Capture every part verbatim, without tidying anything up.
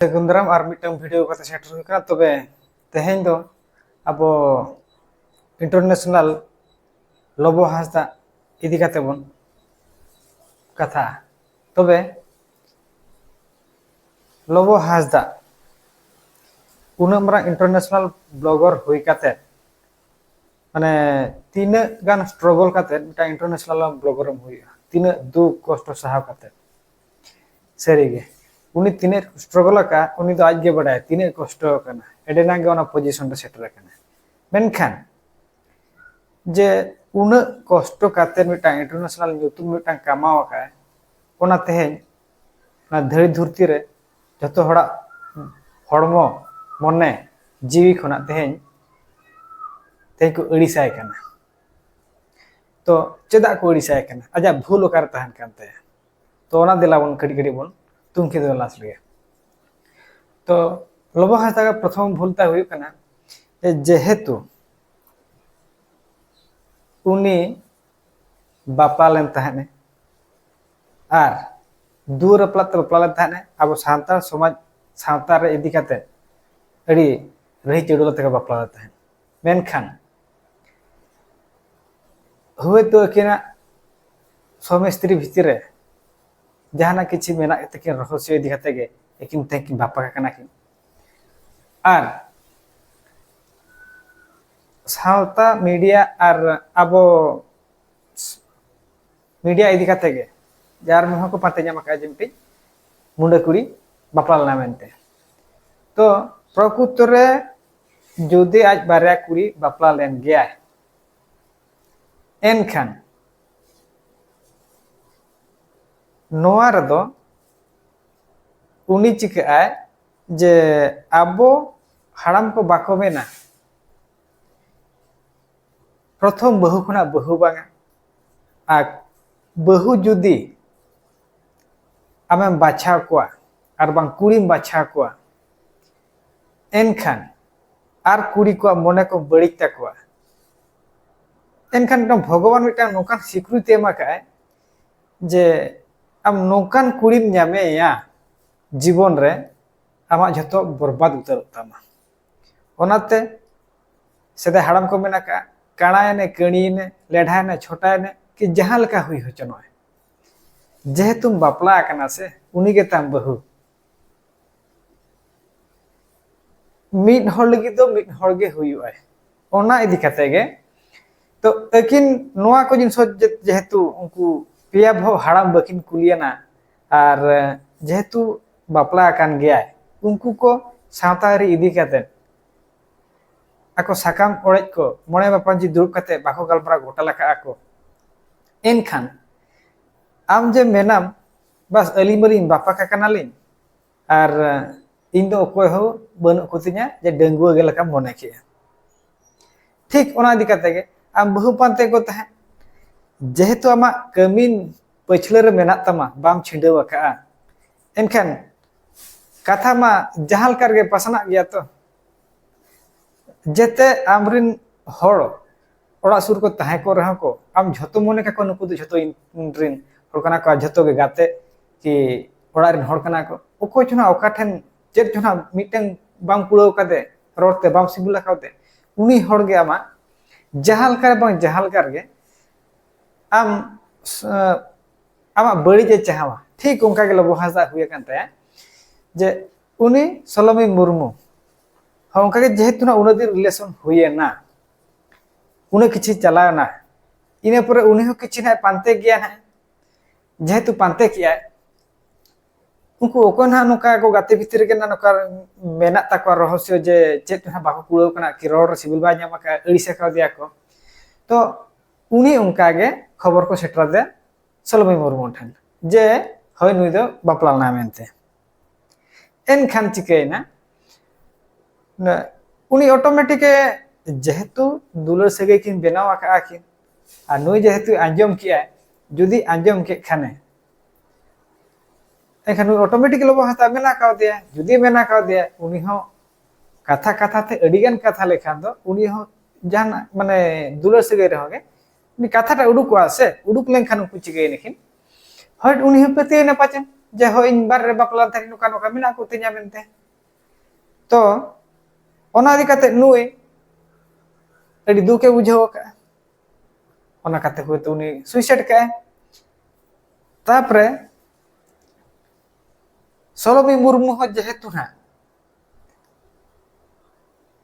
ᱥᱟᱹᱜᱩᱱ ᱫᱟᱨᱟᱢ ᱟᱨ ᱢᱤᱫᱴᱟᱝ ᱵᱷᱤᱰᱤᱭᱳ ᱠᱟᱛᱮ ᱥᱮᱴᱮᱨ ᱦᱩᱭ ᱠᱟᱱᱟ᱾ ᱛᱚᱵᱮ ᱛᱮᱦᱮᱧ ᱫᱚ ᱟᱵᱚ ᱤᱱᱴᱟᱨᱱᱮᱥᱱᱟᱞ ᱞᱚᱵᱚ ᱦᱟᱸᱥᱫᱟ ᱤᱫᱤ ᱠᱟᱛᱮ ᱵᱚᱱ ᱠᱟᱛᱷᱟ᱾ ᱛᱚᱵᱮ ᱞᱚᱵᱚ ᱦᱟᱸᱥᱫᱟ ᱩᱱᱟᱹᱜ ᱢᱟᱨᱟᱝ ᱤᱱᱴᱟᱨᱱᱮᱥᱱᱟᱞ ᱵᱞᱚᱜᱟᱨ ᱦᱩᱭ ᱠᱟᱛᱮ, ᱢᱟᱱᱮ, ᱛᱤᱱᱟᱹᱜ ᱜᱟᱱ ᱥᱴᱨᱚᱜᱚᱞ ᱠᱟᱛᱮ ᱢᱤᱫᱴᱟᱝ ᱤᱱᱴᱟᱨᱱᱮᱥᱱᱟᱞ ᱵᱞᱚᱜᱟᱨ ᱮᱢ ᱦᱩᱭᱩᱜᱼᱟ, ᱛᱤᱱᱟᱹᱜ ᱫᱩᱠ ᱠᱚᱥᱴᱚ ᱥᱟᱦᱟᱣ ᱠᱟᱛᱮ᱾ ᱥᱟᱹᱨᱤᱜᱮ ᱩᱱᱤ ᱛᱤᱱᱟᱹᱜ ᱥᱴᱨᱚᱜᱚᱞ ᱟᱠᱟᱫ, ᱩᱱᱤ ᱫᱚ ᱟᱡ ᱜᱮ ᱵᱟᱰᱟᱭᱟ ᱛᱤᱱᱟᱹᱜ ᱠᱚᱥᱴᱚ ᱟᱠᱟᱱᱟ, ᱮᱰᱮᱱᱟᱝ ᱜᱮ ᱚᱱᱟ ᱯᱚᱡᱤᱥᱚᱱ ᱨᱮ ᱥᱮᱴᱮᱨ ᱟᱠᱟᱱᱟ᱾ ᱢᱮᱱᱠᱷᱟᱱ ᱡᱮ ᱩᱱᱟᱹᱜ ᱠᱚᱥᱴᱚ ᱠᱟᱛᱮ ᱢᱤᱫᱴᱟᱝ ᱤᱱᱴᱟᱨᱱᱮᱥᱱᱟᱞ ᱧᱩᱛᱩᱢ ᱢᱤᱫᱴᱟᱝ ᱠᱟᱢᱟᱣ ᱟᱠᱟᱫ, ᱚᱱᱟ ᱛᱮᱦᱮᱧ ᱚᱱᱟ ᱫᱷᱟᱹᱨᱛᱤ ᱫᱷᱩᱨᱛᱤ ᱨᱮ ᱡᱚᱛᱚ ᱦᱚᱲᱟᱜ ᱦᱚᱲᱢᱚ, ᱢᱚᱱᱮ, ᱡᱤᱣᱤ ᱠᱷᱚᱱᱟᱜ ᱛᱮᱦᱮᱧ, ᱛᱮᱦᱮᱧ ᱠᱚ ᱟᱹᱲᱤᱥᱟᱭ ᱠᱟᱱᱟ᱾ ᱛᱚ ᱪᱮᱫᱟᱜ ᱠᱚ ᱟᱹᱲᱤᱥᱟᱭ ᱠᱟᱱᱟ? ᱟᱡᱟᱜ ᱵᱷᱩᱞ ᱚᱠᱟᱨᱮ ᱛᱟᱦᱮᱱ ᱠᱟᱱ ᱛᱟᱭᱟ? ᱛᱚ ᱚᱱᱟ ᱫᱮᱞᱟ ᱵᱚᱱ ᱠᱟᱹᱴᱤᱡ ᱠᱟᱹᱴᱤᱡ ᱵᱚᱱ ᱛᱩᱱᱠᱷᱤ ᱛᱟᱞᱟᱥ ᱞᱮᱜᱮ᱾ ᱛᱚ ᱞᱚᱵᱚ ᱦᱟᱸᱥᱫᱟ ᱜᱮ ᱯᱨᱚᱛᱷᱚᱢ ᱵᱷᱩᱞ ᱛᱟᱭ ᱦᱩᱭᱩᱜ ᱠᱟᱱᱟ ᱡᱮ ᱡᱮᱦᱮᱛᱩ ᱩᱱᱤ ᱵᱟᱯᱞᱟ ᱞᱮᱱ ᱛᱟᱦᱮᱸᱫ ᱮ ᱟᱨ ᱫᱩᱣᱟᱹᱨ ᱵᱟᱯᱞᱟ ᱛᱮ ᱵᱟᱯᱞᱟ ᱞᱮᱱ ᱛᱟᱦᱮᱸᱫ ᱮ, ᱟᱵᱚ ᱥᱟᱱᱛᱟᱲ ᱥᱚᱢᱟᱡᱽ ᱥᱟᱶᱛᱟ ᱨᱮ ᱤᱫᱤ ᱠᱟᱛᱮ ᱟᱹᱰᱤ ᱨᱟᱹᱦᱤ ᱪᱟᱹᱰᱩᱞ ᱛᱮᱠᱚ ᱵᱟᱯᱞᱟ ᱞᱮᱱ ᱛᱟᱦᱮᱸᱫ᱾ ᱢᱮᱱᱠᱷᱟᱱ ᱦᱳᱭᱛᱳ ᱟᱹᱠᱤᱱᱟᱜ ᱥᱣᱟᱢᱤ ᱥᱛᱨᱤ ᱵᱷᱤᱛᱤᱨ ᱨᱮ ᱡᱟᱦᱟᱱᱟᱜ ᱠᱤᱪᱷᱩ ᱢᱮᱱᱟᱜ ᱛᱟᱹᱠᱤᱱ ᱨᱚᱦᱚᱥᱭᱚ ᱤᱫᱤ ᱠᱟᱛᱮ ᱜᱮ ᱟᱹᱠᱤᱱ ᱛᱮᱦᱮᱧ ᱠᱤᱱ ᱵᱟᱯᱟᱜ ᱠᱟᱱᱟ ᱠᱤᱱ᱾ ᱟᱨ ᱥᱟᱶᱛᱟ ᱢᱤᱰᱤᱭᱟ ᱟᱨ ᱟᱵᱚ ᱢᱤᱰᱤᱭᱟ ᱤᱫᱤ ᱠᱟᱛᱮ ᱜᱮ ᱡᱟᱨ ᱢᱚᱦᱚ ᱠᱚ ᱯᱟᱱᱛᱮ ᱧᱟᱢ ᱟᱠᱟᱫᱼᱟ ᱡᱮ ᱢᱤᱫᱴᱤᱡ ᱢᱩᱸᱰᱟᱹ ᱠᱩᱲᱤ ᱵᱟᱯᱞᱟ ᱞᱮᱱᱟ ᱢᱮᱱᱛᱮ᱾ ᱛᱚ ᱯᱨᱚᱠᱩᱛᱚ ᱨᱮ ᱡᱩᱫᱤ ᱟᱡ ᱵᱟᱨᱭᱟ ᱠᱩᱲᱤ ᱵᱟᱯᱞᱟ ᱞᱮᱱ ᱜᱮᱭᱟᱭ, ᱮᱱᱠᱷᱟᱱ ᱱᱚᱣᱟ ᱨᱮᱫᱚ ᱩᱱᱤ ᱪᱤᱠᱟᱹᱜᱼᱟᱭ ᱡᱮ ᱟᱵᱚ ᱦᱟᱲᱟᱢ ᱠᱚ ᱵᱟᱠᱚ ᱢᱮᱱᱟ ᱯᱨᱚᱛᱷᱚᱢ ᱵᱟᱹᱦᱩ ᱠᱷᱚᱱᱟᱜ ᱵᱟᱹᱦᱩ ᱵᱟᱝᱟ, ᱟᱨ ᱵᱟᱹᱦᱩ ᱡᱩᱫᱤ ᱟᱢᱮᱢ ᱵᱟᱪᱷᱟᱣ ᱠᱚᱣᱟ ᱟᱨ ᱵᱟᱝ ᱠᱩᱲᱤᱢ ᱵᱟᱪᱷᱟᱣ ᱠᱚᱣᱟ, ᱮᱱᱠᱷᱟᱱ ᱟᱨ ᱠᱩᱲᱤ ᱠᱚᱣᱟᱜ ᱢᱚᱱᱮ ᱠᱚ ᱵᱟᱹᱲᱤᱡ ᱛᱟᱠᱚᱣᱟ᱾ ᱮᱱᱠᱷᱟᱱ ᱢᱤᱫᱴᱟᱝ ᱵᱷᱚᱜᱚᱵᱟᱱ ᱢᱤᱫᱴᱟᱝ ᱱᱚᱝᱠᱟᱱ ᱥᱤᱠᱨᱤᱛᱤ ᱮᱢ ᱟᱠᱟᱫᱼᱟᱭ ᱡᱮ ᱟᱢ ᱱᱚᱝᱠᱟᱱ ᱠᱩᱲᱤᱢ ᱧᱟᱢᱮᱭᱟ ᱡᱤᱵᱚᱱ ᱨᱮ, ᱟᱢᱟᱜ ᱡᱷᱚᱛᱚ ᱵᱚᱨᱵᱟᱫ ᱩᱛᱟᱹᱨᱚᱜ ᱛᱟᱢᱟ᱾ ᱚᱱᱟᱛᱮ ᱥᱮᱫᱟᱭ ᱦᱟᱲᱟᱢ ᱠᱚ ᱢᱮᱱ ᱟᱠᱟᱫᱼᱟ, ᱠᱟᱬᱟᱭᱮᱱᱮ, ᱠᱟᱹᱬᱤᱭᱮᱱᱮ, ᱞᱮᱰᱷᱟᱭᱮᱱᱮ, ᱪᱷᱚᱴᱟᱭᱮᱱᱮ, ᱠᱤ ᱡᱟᱦᱟᱸ ᱞᱮᱠᱟ ᱦᱩᱭ ᱦᱚᱪᱚᱱᱚᱜᱼᱟᱭ, ᱡᱮᱦᱮᱛᱩᱢ ᱵᱟᱯᱞᱟ ᱟᱠᱟᱱᱟ ᱥᱮ, ᱩᱱᱤ ᱜᱮ ᱛᱟᱢ ᱵᱟᱹᱦᱩ᱾ ᱢᱤᱫ ᱦᱚᱲ ᱞᱟᱹᱜᱤᱫ ᱫᱚ ᱢᱤᱫ ᱦᱚᱲ ᱜᱮ ᱦᱩᱭᱩᱜᱼᱟᱭ᱾ ᱚᱱᱟ ᱤᱫᱤ ᱠᱟᱛᱮ ᱜᱮ ᱛᱚ ᱟᱹᱠᱤᱱ ᱱᱚᱣᱟ ᱠᱚ ᱡᱤᱱᱤᱥ ᱦᱚᱸ ᱡᱮ-, ᱡᱮᱦᱮᱛᱩ ᱩᱱᱠᱩ ᱯᱮᱭᱟ ᱵᱚᱦᱚᱜ ᱦᱟᱲᱟᱢ ᱵᱟᱹᱠᱤᱱ ᱠᱩᱞᱤᱭᱟᱱᱟ, ᱟᱨ ᱡᱮᱦᱮᱛᱩ ᱵᱟᱯᱞᱟ ᱟᱠᱟᱱ ᱜᱮᱭᱟᱭ, ᱩᱱᱠᱩ ᱠᱚ ᱥᱟᱶᱛᱟ ᱟᱹᱨᱤ ᱤᱫᱤ ᱠᱟᱛᱮ ᱟᱠᱚ ᱥᱟᱠᱟᱢ ᱚᱲᱮᱡ ᱠᱚ ᱢᱚᱬᱮ ᱢᱟᱯᱟᱧᱪᱤ ᱫᱩᱲᱩᱵ ᱠᱟᱛᱮ ᱵᱟᱠᱚ ᱜᱟᱞᱢᱟᱨᱟᱣ ᱜᱚᱴᱟ ᱞᱮᱠᱟᱜ ᱟᱠᱚ᱾ ᱮᱱᱠᱷᱟᱱ ᱟᱢ ᱡᱮ ᱢᱮᱱᱟᱢ, "ᱵᱟᱥ, ᱟᱹᱞᱤᱧ ᱢᱟᱞᱤᱧ ᱵᱟᱯᱟᱠ ᱟᱠᱟᱱᱟᱞᱤᱧ, ᱟᱨ ᱤᱧ ᱫᱚ ᱚᱠᱚᱭ ᱦᱚᱸ ᱵᱟᱹᱱᱩᱜ ᱠᱚᱛᱤᱧᱟ ᱡᱮ ᱰᱟᱺᱜᱩᱣᱟᱹ ᱜᱮ ᱞᱮᱠᱟᱢ ᱢᱚᱱᱮ ᱠᱮᱜᱼᱟ", ᱴᱷᱤᱠ ᱚᱱᱟ ᱤᱫᱤ ᱠᱟᱛᱮ ᱜᱮ ᱟᱢ ᱵᱟᱹᱦᱩ ᱯᱟᱱᱛᱮ ᱠᱚ ᱛᱟᱦᱮᱸᱫ, ᱡᱮᱦᱮᱛᱩ ᱟᱢᱟᱜ ᱠᱟᱹᱢᱤ ᱯᱟᱹᱪᱷᱞᱟᱹ ᱨᱮ ᱢᱮᱱᱟᱜ ᱛᱟᱢᱟ, ᱵᱟᱢ ᱪᱷᱤᱰᱟᱹᱣ ᱟᱠᱟᱜᱼᱟ, ᱮᱱᱠᱷᱟᱱ ᱠᱟᱛᱷᱟ ᱢᱟ ᱡᱟᱦᱟᱸ ᱞᱮᱠᱟ ᱨᱮᱜᱮ ᱯᱟᱥᱱᱟᱜ ᱜᱮᱭᱟ ᱛᱚ᱾ ᱡᱮᱛᱮ ᱟᱢᱨᱤᱱ ᱦᱚᱲ ᱚᱲᱟᱜ ᱥᱩᱨ ᱠᱚ ᱛᱟᱦᱮᱸ ᱠᱚᱜ ᱨᱮᱦᱚᱸ ᱠᱚ, ᱟᱢ ᱡᱷᱚᱛᱚ ᱢᱚᱱᱮ ᱠᱟᱠᱚ ᱱᱩᱠᱩ ᱫᱚ ᱡᱷᱚᱛᱚ ᱤᱧ ᱨᱤᱱ ᱦᱚᱲ ᱠᱟᱱᱟ ᱠᱚ, ᱟᱨ ᱡᱷᱚᱛᱚ ᱜᱮ ᱜᱟᱛᱮ ᱠᱤ ᱚᱲᱟᱜ ᱨᱤᱱ ᱦᱚᱲ ᱠᱟᱱᱟ ᱠᱚ᱾ ᱚᱠᱚᱭ ᱪᱚ ᱱᱟᱜ ᱚᱠᱟ ᱴᱷᱮᱱ ᱪᱮᱫ ᱪᱚ ᱱᱟᱜ ᱢᱤᱫᱴᱟᱝ ᱵᱟᱢ ᱠᱩᱲᱟᱹᱣ ᱠᱟᱫᱮ, ᱨᱚᱲ ᱛᱮ ᱵᱟᱢ ᱥᱤᱵᱤᱞ ᱟᱠᱟᱫᱮ, ᱩᱱᱤ ᱦᱚᱲ ᱜᱮ ᱟᱢᱟᱜ ᱡᱟᱦᱟᱸ ᱞᱮᱠᱟ ᱨᱮ ᱵᱟᱝ ᱡᱟᱦᱟᱸ ᱞᱮᱠᱟ ᱨᱮᱜᱮ ᱟᱢ ᱥ-, ᱟᱢᱟᱜ ᱵᱟᱹᱲᱤᱡ ᱮ ᱪᱟᱦᱟᱣᱟ᱾ ᱴᱷᱤᱠ ᱚᱱᱠᱟ ᱜᱮ ᱞᱚᱵᱚ ᱦᱟᱸᱥᱫᱟ ᱦᱩᱭ ᱟᱠᱟᱱ ᱛᱟᱭᱟ, ᱡᱮ ᱩᱱᱤ ᱥᱚᱞᱚᱢᱤ ᱢᱩᱨᱢᱩ ᱦᱚᱸ ᱚᱱᱠᱟ ᱜᱮ, ᱡᱮᱦᱮᱛᱩ ᱱᱟᱜ ᱩᱱᱟᱹᱜ ᱫᱤᱱ relation ᱦᱩᱭᱮᱱᱟ, ᱩᱱᱟᱹᱜ ᱠᱤᱪᱷᱩ ᱪᱟᱞᱟᱣ ᱮᱱᱟ, ᱤᱱᱟᱹ ᱯᱚᱨᱮ ᱩᱱᱤ ᱦᱚᱸ ᱠᱤᱪᱷᱩ ᱱᱟᱜ ᱯᱟᱱᱛᱮ ᱜᱮᱭᱟ ᱱᱟᱜ᱾ ᱡᱮᱦᱮᱛᱩ ᱯᱟᱱᱛᱮ ᱠᱮᱜᱼᱟᱭ, ᱩᱱᱠᱩ ᱚᱠᱚᱭ ᱱᱟᱦᱟᱜ ᱱᱚᱝᱠᱟ ᱠᱚ ᱜᱟᱛᱮ ᱵᱷᱤᱛᱤᱨ ᱨᱮᱜᱮ ᱱᱟᱜ ᱱᱚᱝᱠᱟ ᱢᱮᱱᱟᱜ ᱛᱟᱠᱚᱣᱟ ᱨᱚᱦᱚᱥᱭᱚ, ᱡᱮ ᱪᱮᱫ ᱱᱟᱦᱟᱜ ᱵᱟᱠᱚ ᱠᱩᱲᱟᱹᱣ ᱠᱟᱱᱟ, ᱠᱤ ᱨᱚᱲ ᱨᱮ ᱥᱤᱵᱤᱞ ᱵᱟᱭ ᱧᱟᱢ ᱟᱠᱟᱫᱼᱟ, ᱟᱹᱲᱤᱥ ᱟᱠᱟᱫᱮᱭᱟ ᱠᱚ᱾ ᱛᱚ ᱩᱱᱤ ᱚᱱᱠᱟ ᱜᱮ ᱠᱷᱚᱵᱚᱨ ᱠᱚ ᱥᱮᱴᱮᱨ ᱟᱫᱮᱭᱟ ᱥᱚᱞᱚᱢᱤ ᱢᱩᱨᱢᱩ ᱴᱷᱮᱱ, ᱡᱮ ᱦᱳᱭ, ᱱᱩᱭ ᱫᱚ ᱵᱟᱯᱞᱟ ᱞᱮᱱᱟᱭ ᱢᱮᱱᱛᱮ᱾ ᱮᱱᱠᱷᱟᱱ ᱪᱤᱠᱟᱹᱭᱮᱱᱟ, ᱩᱱᱤ automatic ᱮ, ᱡᱮᱦᱮᱛᱩ ᱫᱩᱞᱟᱹᱲ ᱥᱟᱹᱜᱟᱹᱭ ᱠᱤᱱ ᱵᱮᱱᱟᱣ ᱟᱠᱟᱫᱼᱟ ᱠᱤᱱ, ᱟᱨ ᱱᱩᱭ ᱡᱮᱦᱮᱛᱩ ᱟᱸᱡᱚᱢ ᱠᱮᱜᱼᱟᱭ, ᱡᱩᱫᱤ ᱟᱸᱡᱚᱢ ᱠᱮᱫ ᱠᱷᱟᱱᱮ, ᱮᱱᱠᱷᱟᱱ ᱱᱩᱭ automatic ᱞᱚᱵᱚ ᱦᱟᱸᱥᱫᱟ ᱢᱮᱱᱟ ᱠᱟᱣᱫᱮᱭᱟ᱾ ᱡᱩᱫᱤ ᱢᱮᱱᱟ ᱠᱟᱣᱫᱮᱭᱟ, ᱩᱱᱤ ᱦᱚᱸ ᱠᱟᱛᱷᱟ ᱠᱟᱛᱷᱟ ᱛᱮ ᱟᱹᱰᱤ ᱜᱟᱱ ᱠᱟᱛᱷᱟ ᱞᱮᱠᱷᱟᱱ ᱫᱚ ᱩᱱᱤ ᱦᱚᱸ ᱡᱟᱦᱟᱱᱟᱜ ᱢᱟᱱᱮ ᱫᱩᱞᱟᱹᱲ ᱥᱟᱹᱜᱟᱹᱭ ᱨᱮᱦᱚᱸ ᱜᱮ ᱩᱱᱤ ᱠᱟᱛᱷᱟᱴᱟᱜ ᱩᱰᱩᱠᱚᱜᱼᱟ ᱥᱮ, ᱩᱰᱩᱠ ᱞᱮᱱᱠᱷᱟᱱ ᱩᱱᱠᱩ ᱪᱤᱠᱟᱹᱭᱮᱱᱟ ᱠᱤᱱ? ᱦᱳᱭ, ᱩᱱᱤ ᱦᱚᱸ ᱯᱟᱹᱛᱭᱟᱹᱣ ᱮᱱᱟ ᱯᱟᱪᱮ ᱡᱮ ᱦᱳᱭ, ᱤᱧ ᱵᱟᱨ ᱨᱮ ᱵᱟᱯᱞᱟ ᱞᱮᱱ ᱛᱟᱦᱮᱸ ᱱᱚᱝᱠᱟ ᱱᱚᱝᱠᱟ ᱢᱮᱱᱟᱜ ᱠᱚ ᱛᱤᱧᱟ ᱢᱮᱱᱛᱮ᱾ ᱛᱚ ᱚᱱᱟ ᱤᱫᱤ ᱠᱟᱛᱮ ᱱᱩᱭ ᱟᱹᱰᱤ ᱫᱩᱠ ᱮ ᱵᱩᱡᱷᱟᱹᱣ ᱟᱠᱟᱫᱼᱟ᱾ ᱚᱱᱟ ᱠᱟᱛᱮ ᱦᱚᱭᱛᱳ ᱩᱱᱤ ᱥᱩᱭᱥᱟᱭᱤᱰ ᱠᱟᱜᱼᱟᱭ᱾ ᱛᱟᱨᱯᱚᱨᱮ ᱥᱚᱞᱚᱢᱤ ᱢᱩᱨᱢᱩ ᱦᱚᱸ ᱡᱮᱦᱮᱛᱩ ᱱᱟᱦᱟᱜ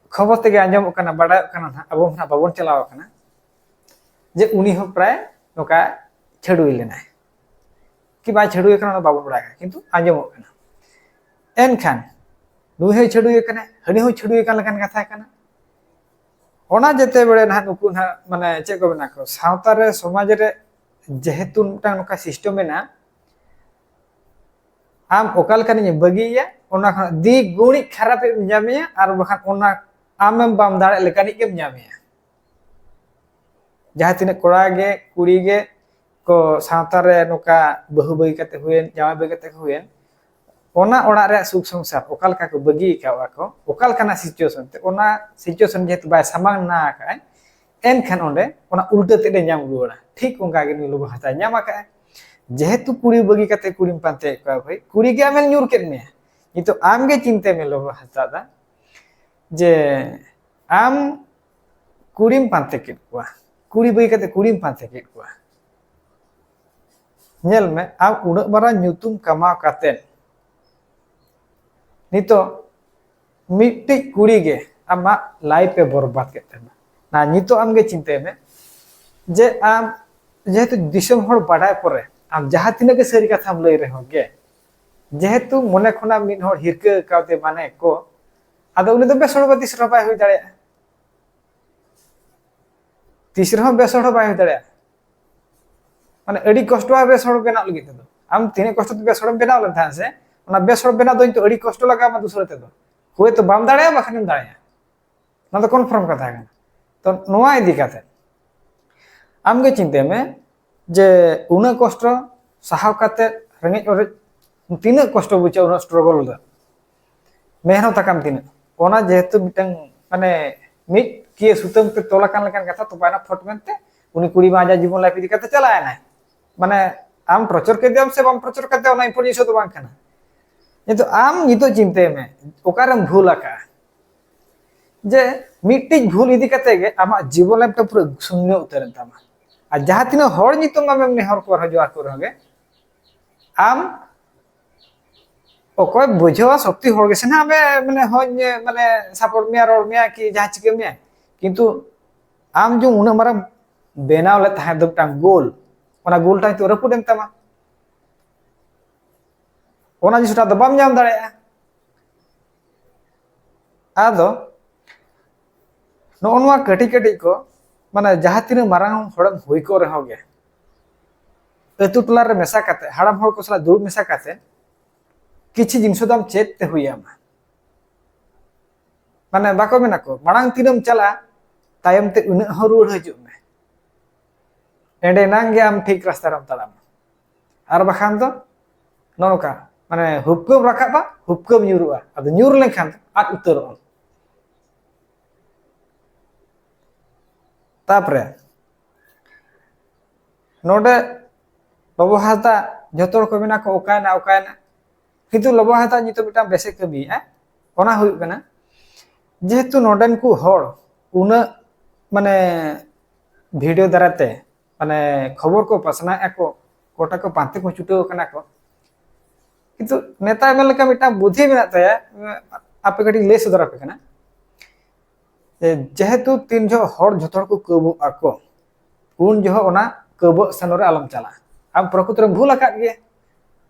ᱠᱷᱚᱵᱚᱨ ᱛᱮᱜᱮ ᱟᱸᱡᱚᱢᱚᱜ ᱠᱟᱱᱟ, ᱵᱟᱲᱟᱭᱚᱜ ᱠᱟᱱᱟ ᱱᱟᱦᱟᱜ, ᱟᱵᱚ ᱱᱟᱦᱟᱜ ᱵᱟᱵᱚᱱ ᱪᱟᱞᱟᱣ ᱟᱠᱟᱱᱟ, ᱡᱮ ᱩᱱᱤ ᱦᱚᱸ ᱯᱨᱟᱭ ᱱᱚᱝᱠᱟ ᱪᱷᱟᱹᱰᱩᱭ ᱞᱮᱱᱟᱭ᱾ ᱠᱤ ᱵᱟᱭ ᱪᱷᱟᱹᱰᱩᱭ ᱟᱠᱟᱱᱟ, ᱚᱱᱟ ᱵᱟᱵᱚᱱ ᱵᱟᱲᱟᱭᱟ, ᱠᱤᱱᱛᱩ ᱟᱸᱡᱚᱢᱚᱜ ᱠᱟᱱᱟ᱾ ᱮᱱᱠᱷᱟᱱ ᱱᱩᱭ ᱦᱚᱸᱭ ᱪᱷᱟᱹᱰᱩᱭ ᱟᱠᱟᱱᱟ, ᱦᱟᱹᱱᱤ ᱦᱚᱸᱭ ᱪᱷᱟᱹᱰᱩᱭ ᱟᱠᱟᱱ ᱞᱮᱠᱟᱱ ᱠᱟᱛᱷᱟ ᱠᱟᱱᱟ᱾ ᱚᱱᱟ ᱡᱮᱛᱮ ᱵᱮᱲᱮ ᱱᱟᱦᱟᱜ ᱱᱩᱠᱩ ᱱᱟᱦᱟᱜ, ᱢᱟᱱᱮ, ᱪᱮᱫ ᱠᱚ ᱢᱮᱱᱟ ᱠᱚ, ᱥᱟᱶᱛᱟ ᱨᱮ, ᱥᱚᱢᱟᱡᱽ ᱨᱮ ᱡᱮᱦᱮᱛᱩ ᱢᱤᱫᱴᱟᱝ ᱱᱚᱝᱠᱟ ᱥᱤᱥᱴᱮᱢ ᱢᱮᱱᱟᱜᱼᱟ, ᱟᱢ ᱚᱠᱟ ᱞᱮᱠᱟᱱᱤᱡ ᱮ ᱵᱟᱹᱜᱤᱭᱮᱭᱟ, ᱚᱱᱟ ᱠᱷᱚᱱᱟᱜ ᱫᱤ ᱜᱩᱬᱤᱡ ᱠᱷᱟᱨᱟᱯ ᱮᱢ ᱧᱟᱢᱮᱭᱟ, ᱟᱨ ᱵᱟᱠᱷᱟᱱ ᱚᱱᱟ ᱟᱢᱮᱢ ᱵᱟᱢ ᱫᱟᱲᱮᱭᱟᱜ ᱞᱮᱠᱟᱱᱤᱡ ᱜᱮᱢ ᱧᱟᱢᱮᱭᱟ᱾ ᱡᱟᱦᱟᱸ ᱛᱤᱱᱟᱹᱜ ᱠᱚᱲᱟ ᱜᱮ, ᱠᱩᱲᱤ ᱜᱮ ᱠᱚ ᱥᱟᱶᱛᱟ ᱨᱮ ᱱᱚᱝᱠᱟ ᱵᱟᱹᱦᱩ ᱵᱟᱹᱜᱤ ᱠᱟᱛᱮ ᱦᱩᱭᱮᱱ, ᱡᱟᱶᱟᱭ ᱵᱟᱹᱜᱤ ᱠᱟᱛᱮ ᱦᱩᱭᱮᱱ, ᱚᱱᱟ ᱚᱲᱟᱜ ᱨᱮᱭᱟᱜ ᱥᱩᱠ ᱥᱚᱝᱥᱟᱨ ᱚᱠᱟ ᱞᱮᱠᱟ ᱠᱚ ᱵᱟᱹᱜᱤ ᱟᱠᱟᱫ ᱠᱚ, ᱚᱠᱟ ᱞᱮᱠᱟᱱᱟᱜ ᱥᱤᱪᱩᱭᱮᱥᱚᱱ ᱛᱮ, ᱚᱱᱟ ᱥᱤᱪᱩᱭᱮᱥᱚᱱ ᱡᱮᱦᱮᱛᱩ ᱵᱟᱭ ᱥᱟᱢᱟᱝ ᱱᱟ ᱟᱠᱟᱫᱼᱟᱭ, ᱮᱱᱠᱷᱟᱱ ᱚᱸᱰᱮ ᱚᱱᱟ ᱩᱞᱴᱟᱹ ᱛᱮᱫ ᱮ ᱧᱟᱢ ᱨᱩᱣᱟᱹᱲᱟ᱾ ᱴᱷᱤᱠ ᱚᱱᱠᱟ ᱜᱮ ᱱᱩᱭ ᱞᱚᱵᱚ ᱦᱟᱸᱥᱫᱟᱭ ᱧᱟᱢ ᱟᱠᱟᱫᱼᱟ᱾ ᱡᱮᱦᱮᱛᱩ ᱠᱩᱲᱤ ᱵᱟᱹᱜᱤ ᱠᱟᱛᱮ ᱠᱩᱲᱤᱢ ᱯᱟᱱᱛᱮᱭᱮᱫ ᱠᱚᱣᱟ, ᱵᱷᱟᱹᱭ, ᱠᱩᱲᱤ ᱜᱮ ᱟᱢᱮ ᱧᱩᱨ ᱠᱮᱫ ᱢᱮᱭᱟ᱾ ᱱᱤᱛᱚᱜ ᱟᱢ ᱜᱮ ᱪᱤᱱᱛᱟᱹᱭ ᱢᱮ ᱞᱚᱵᱚ ᱦᱟᱸᱥᱫᱟ ᱫᱟ, ᱡᱮ ᱟᱢ ᱠᱩᱲᱤᱢ ᱯᱟᱱᱛᱮ ᱠᱮᱫ ᱠᱚᱣᱟ, ᱠᱩᱲᱤ ᱵᱟᱹᱜᱤ ᱠᱟᱛᱮ ᱠᱩᱲᱤᱢ ᱯᱟᱱᱛᱮ ᱠᱮᱫ ᱠᱚᱣᱟ᱾ ᱧᱮᱞ ᱢᱮ, ᱟᱢ ᱩᱱᱟᱹᱜ ᱢᱟᱨᱟᱝ ᱧᱩᱛᱩᱢ ᱠᱟᱢᱟᱣ ᱠᱟᱛᱮ ᱱᱤᱛᱚᱜ ᱢᱤᱫᱴᱤᱡ ᱠᱩᱲᱤ ᱜᱮ ᱟᱢᱟᱜ ᱞᱟᱭᱤᱯᱷ ᱮ ᱵᱚᱨᱵᱟᱫ ᱠᱮᱫ ᱛᱟᱢᱟ᱾ ᱱᱟ, ᱱᱤᱛᱚᱜ ᱟᱢ ᱜᱮ ᱪᱤᱱᱛᱟᱹᱭ ᱢᱮ, ᱡᱮ ᱟᱢ ᱡᱮᱦᱮᱛᱩ ᱫᱤᱥᱚᱢ ᱦᱚᱲ ᱵᱟᱰᱟᱭ ᱯᱚᱨᱮ ᱟᱢ ᱡᱟᱦᱟᱸ ᱛᱤᱱᱟᱹᱜ ᱜᱮ ᱥᱟᱹᱨᱤ ᱠᱟᱛᱷᱟᱢ ᱞᱟᱹᱭ ᱨᱮᱦᱚᱸ ᱜᱮ, ᱡᱮᱦᱮᱛᱩ ᱢᱚᱱᱮ ᱠᱷᱚᱱᱟᱜ ᱢᱤᱫ ᱦᱚᱲ ᱦᱤᱨᱠᱟᱹ ᱠᱟᱣᱫᱮ ᱢᱟᱱᱮ ᱠᱚ, ᱟᱫᱚ ᱩᱱᱤ ᱫᱚ ᱵᱮᱥ ᱦᱚᱲ ᱫᱚ ᱛᱤᱥ ᱨᱮᱦᱚᱸ ᱵᱟᱭ ᱦᱩᱭ ᱫᱟᱲᱮᱭᱟᱜᱼᱟ᱾ ᱛᱤᱥ ᱨᱮᱦᱚᱸ ᱵᱮᱥ ᱦᱚᱲ ᱦᱚᱸ ᱵᱟᱭ ᱦᱩᱭ ᱫᱟᱲᱮᱭᱟᱜᱼᱟ᱾ ᱢᱟᱱᱮ ᱟᱹᱰᱤ ᱠᱚᱥᱴᱚᱜᱼᱟ ᱵᱮᱥ ᱦᱚᱲ ᱵᱮᱱᱟᱣ ᱞᱟᱹᱜᱤᱫ ᱛᱮᱫᱚ᱾ ᱟᱢ ᱛᱤᱱᱟᱹᱜ ᱠᱚᱥᱴᱚ ᱛᱮ ᱵᱮᱥ ᱦᱚᱲᱮᱢ ᱵᱮᱱᱟᱣ ᱞᱮᱱ ᱛᱟᱦᱮᱸᱫ ᱥᱮ, ᱚᱱᱟ ᱵᱮᱥ ᱦᱚᱲ ᱵᱮᱱᱟᱣ ᱫᱚ ᱱᱤᱛᱚᱜ ᱟᱹᱰᱤ ᱠᱚᱥᱴᱚ ᱞᱟᱜᱟᱣ ᱟᱢᱟ ᱫᱩᱥᱨᱟᱹ ᱛᱮᱫᱚ᱾ ᱦᱳᱭᱛᱳ ᱵᱟᱢ ᱫᱟᱲᱮᱭᱟᱜᱼᱟ, ᱵᱟᱠᱷᱟᱱᱮᱢ ᱫᱟᱲᱮᱭᱟᱜᱼᱟ᱾ ᱚᱱᱟ ᱫᱚ ᱠᱚᱱᱯᱷᱟᱨᱢ ᱠᱟᱛᱷᱟ ᱠᱟᱱᱟ᱾ ᱛᱚ ᱱᱚᱣᱟ ᱤᱫᱤ ᱠᱟᱛᱮ ᱟᱢ ᱜᱮ ᱪᱤᱱᱛᱟᱹᱭ ᱢᱮ, ᱡᱮ ᱩᱱᱟᱹᱜ ᱠᱚᱥᱴᱚ ᱥᱟᱦᱟᱣ ᱠᱟᱛᱮ, ᱨᱮᱸᱜᱮᱡ ᱚᱨᱮᱡ ᱛᱤᱱᱟᱹᱜ ᱠᱚᱥᱴᱚ ᱵᱩᱡᱷᱟᱹᱜᱼᱟ, ᱩᱱᱟᱹᱜ ᱥᱴᱨᱚᱜᱚᱞ ᱫᱚ, ᱢᱮᱦᱱᱚᱛ ᱟᱠᱟᱢ ᱛᱤᱱᱟᱹᱜ, ᱚᱱᱟ ᱡᱮᱦᱮᱛᱩ ᱢᱤᱫᱴᱟᱝ, ᱢᱟᱱᱮ, ᱢᱤᱫ ᱠᱤᱭᱟᱹ ᱥᱩᱛᱟᱹᱢ ᱛᱮ ᱛᱚᱞ ᱟᱠᱟᱱ ᱞᱮᱠᱟᱱ ᱠᱟᱛᱷᱟ, ᱛᱚᱯᱟᱭᱱᱟ ᱯᱷᱚᱴ ᱢᱮᱱᱛᱮ ᱩᱱᱤ ᱠᱩᱲᱤ ᱢᱟ ᱟᱡᱟᱜ ᱡᱤᱵᱚᱱ ᱞᱟᱭᱤᱯᱷ ᱤᱫᱤ ᱠᱟᱛᱮ ᱪᱟᱞᱟᱣ ᱮᱱᱟᱭ᱾ ᱢᱟᱱᱮ, ᱟᱢ ᱴᱚᱨᱪᱟᱨ ᱠᱮᱫᱮᱭᱟᱢ ᱥᱮ ᱵᱟᱢ ᱴᱚᱨᱪᱟᱨ ᱠᱮᱫᱮᱭᱟ, ᱚᱱᱟ ᱤᱢᱯᱚᱨᱴᱮᱱᱥ ᱫᱚ ᱵᱟᱝ ᱠᱟᱱᱟ᱾ ᱱᱤᱛᱚᱜ ᱟᱢ ᱱᱤᱛᱚᱜ ᱪᱤᱱᱛᱟᱹᱭ ᱢᱮ, ᱚᱠᱟᱨᱮᱢ ᱵᱷᱩᱞ ᱟᱠᱟᱜᱼᱟ᱾ ᱡᱮ ᱢᱤᱫᱴᱤᱡ ᱵᱷᱩᱞ ᱤᱫᱤ ᱠᱟᱛᱮ ᱜᱮ ᱟᱢᱟᱜ ᱡᱤᱵᱚᱱ ᱞᱟᱭᱤᱯᱷ ᱴᱟ ᱯᱩᱨᱟᱹ ᱥᱩᱱᱱᱚ ᱩᱛᱟᱹᱨᱮᱱ ᱛᱟᱢᱟ᱾ ᱟᱨ ᱡᱟᱦᱟᱸ ᱛᱤᱱᱟᱹᱜ ᱦᱚᱲ ᱧᱩᱛᱩᱢ ᱟᱢᱮᱢ ᱱᱮᱦᱚᱨ ᱠᱚ ᱨᱮᱦᱚᱸ, ᱡᱚᱦᱟᱨ ᱠᱚ ᱨᱮᱦᱚᱸ ᱜᱮ, ᱟᱢ ᱚᱠᱚᱭ ᱵᱩᱡᱷᱟᱹᱣᱟ ᱥᱚᱠᱛᱤ ᱦᱚᱲ ᱜᱮᱥᱮ ᱱᱟᱦᱟᱜ ᱟᱢᱮ ᱢᱟᱱᱮ ᱦᱚᱧ ᱢᱟᱱᱮ ᱥᱟᱯᱳᱨᱴ ᱢᱮᱭᱟ, ᱨᱚᱲ ᱢᱮᱭᱟ ᱠᱤ ᱡᱟᱦᱟᱸ ᱪᱤᱠᱟᱹ ᱢᱮᱭᱟ᱾ ᱠᱤᱱᱛᱩ ᱟᱢ ᱡᱮ ᱩᱱᱟᱹᱜ ᱢᱟᱨᱟᱝ ᱵᱮᱱᱟᱣ ᱞᱮᱫ ᱛᱟᱦᱮᱸᱫ ᱫᱚ ᱢᱤᱫᱴᱟᱝ ᱜᱳᱞ, ᱚᱱᱟ ᱜᱳᱞ ᱴᱟᱜ ᱱᱤᱛᱚᱜ ᱨᱟᱹᱯᱩᱫ ᱮᱱ ᱛᱟᱢᱟ᱾ ᱚᱱᱟ ᱡᱤᱱᱤᱥᱴᱟᱜ ᱫᱚ ᱵᱟᱢ ᱧᱟᱢ ᱫᱟᱲᱮᱭᱟᱜᱼᱟ᱾ ᱟᱫᱚ ᱱᱚᱜᱼᱚ ᱱᱚᱣᱟ ᱠᱟᱹᱴᱤᱡ ᱠᱟᱹᱴᱤᱡ ᱠᱚ, ᱢᱟᱱᱮ ᱡᱟᱦᱟᱸ ᱛᱤᱱᱟᱹᱜ ᱢᱟᱨᱟᱝ ᱦᱚᱲᱮᱢ ᱦᱩᱭ ᱠᱚᱜ ᱨᱮᱦᱚᱸ ᱜᱮ, ᱟᱹᱛᱩ ᱴᱚᱞᱟ ᱨᱮ ᱢᱮᱥᱟ ᱠᱟᱛᱮ, ᱦᱟᱲᱟᱢ ᱦᱚᱲ ᱠᱚ ᱥᱟᱞᱟᱜ ᱫᱩᱲᱩᱵ ᱢᱮᱥᱟ ᱠᱟᱛᱮ ᱠᱤᱪᱷᱩ ᱡᱤᱱᱤᱥ ᱫᱚ ᱟᱢ ᱪᱮᱫ ᱛᱮ ᱦᱩᱭ ᱟᱢᱟ᱾ ᱢᱟᱱᱮ ᱵᱟᱠᱚ ᱢᱮᱱᱟ ᱠᱚ, ᱢᱟᱲᱟᱝ ᱛᱤᱱᱟᱹᱢ ᱪᱟᱞᱟᱜᱼᱟ, ᱛᱟᱭᱚᱢ ᱛᱮ ᱩᱱᱟᱹᱜ ᱦᱚᱸ ᱨᱩᱣᱟᱹᱲ ᱦᱤᱡᱩᱜ ᱢᱮ, ᱮᱸᱰᱮᱱᱟᱝ ᱜᱮ ᱟᱢ ᱴᱷᱤᱠ ᱨᱟᱥᱛᱟ ᱨᱮᱢ ᱛᱟᱲᱟᱢᱟ᱾ ᱟᱨ ᱵᱟᱠᱷᱟᱱ ᱫᱚ ᱱᱚᱜᱼᱚ ᱱᱚᱝᱠᱟ, ᱢᱟᱱᱮ ᱦᱩᱯᱠᱟᱹᱢ ᱨᱟᱠᱟᱵᱟ, ᱦᱩᱯᱠᱟᱹᱢ ᱧᱩᱨᱩᱜᱼᱟ, ᱟᱫᱚ ᱧᱩᱨ ᱞᱮᱱᱠᱷᱟᱱ ᱟᱫ ᱩᱛᱟᱹᱨᱚᱜᱼᱟ᱾ ᱛᱟᱯᱚᱨᱮ ᱱᱚᱰᱮ ᱵᱟᱹᱵᱩ ᱦᱟᱸᱥᱫᱟ ᱡᱚᱛᱚ ᱦᱚᱲ ᱠᱚ ᱢᱮᱱᱟ ᱠᱚ, "ᱚᱠᱟᱭᱮᱱᱟ, ᱚᱠᱟᱭᱮᱱᱟ?" ᱠᱤᱱᱛᱩ ᱵᱟᱹᱵᱩ ᱦᱟᱸᱥᱫᱟ ᱱᱤᱛᱚᱜ ᱢᱤᱫᱴᱟᱝ ᱵᱮᱥᱮ ᱠᱟᱹᱢᱤᱭᱮᱫᱼᱟ, ᱚᱱᱟ ᱦᱩᱭᱩᱜ ᱠᱟᱱᱟ ᱡᱮᱦᱮᱛᱩ ᱱᱚᱰᱮᱱ ᱠᱚ ᱦᱚᱲ ᱩᱱᱟᱹᱜ ᱢᱟᱱᱮ ᱵᱷᱤᱰᱤᱭᱳ ᱫᱟᱨᱟᱭ ᱛᱮ ᱢᱟᱱᱮ ᱠᱷᱚᱵᱚᱨ ᱠᱚ ᱯᱟᱥᱱᱟᱣᱮᱫᱼᱟ ᱠᱚ, ᱜᱚᱴᱟ ᱠᱚ ᱯᱟᱱᱛᱮ ᱠᱚ ᱪᱷᱩᱴᱟᱹᱣ ᱠᱟᱱᱟ ᱠᱚ᱾ ᱠᱤᱱᱛᱩ ᱱᱮᱛᱟᱨ ᱢᱮᱱ ᱞᱮᱠᱟ ᱢᱤᱫᱴᱟᱝ ᱵᱩᱫᱷᱤ ᱢᱮᱱᱟᱜ ᱛᱟᱭᱟ, ᱟᱯᱮ ᱠᱟᱹᱴᱤᱡ ᱞᱟᱹᱭ ᱥᱚᱫᱚᱨ ᱟᱯᱮ ᱠᱟᱱᱟ᱾ ᱡᱮ ᱡᱮᱦᱮᱛᱩ ᱛᱤᱱ ᱡᱚᱦᱚᱜ ᱦᱚᱲ ᱡᱚᱛᱚ ᱦᱚᱲ ᱠᱚ ᱠᱟᱹᱣᱵᱚᱜ ᱟᱠᱚ, ᱩᱱ ᱡᱚᱦᱚᱜ ᱚᱱᱟ ᱠᱟᱹᱣᱵᱚᱜ ᱥᱮᱱ ᱨᱮ ᱟᱞᱚᱢ ᱪᱟᱞᱟᱜᱼᱟ᱾ ᱟᱢ ᱯᱨᱚᱠᱨᱤᱛ ᱨᱮᱢ ᱵᱷᱩᱞ ᱟᱠᱟᱫ ᱜᱮᱭᱟ᱾